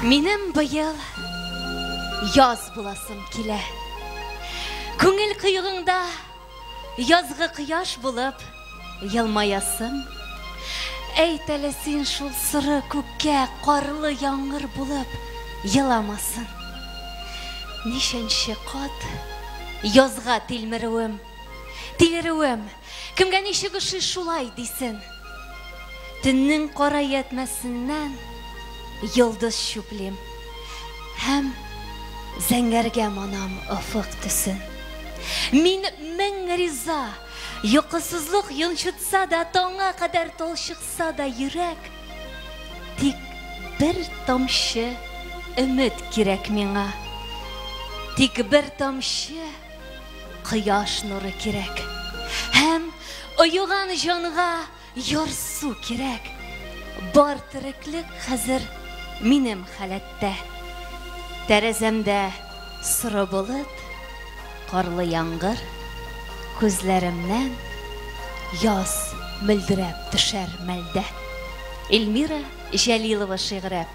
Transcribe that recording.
Минем быел яз буласым килә. Күңел кыегыңда язгы кояш булып елмаясым. Әйт әле син шул соры күккә карлы яңгыр булып еламасын. Ничәнче кат язга тилмерүем, тилерүем, кемгә ничек ошый шулай дисен. Төннең кара ятьмәсеннән йолдыз чүплим һәм зәңгәргә манам офык төсен. Мин мең риза, йокысызлык йончытса да, таңга кадәр талчыкса да йөрәк, тик бер тамчы өмет кирәк миңа. Тик бер тамчы кояш нуры кирәк. Һәм оеган җанга ярсу кирәк. Бар тереклек хәзер минем халәттә. Тәрәзәмдә соры болыт, карлы яңгыр, күзләремнән яз мөлдерәп төшәр мәлдә. Эльмира Җәлилова шигыре.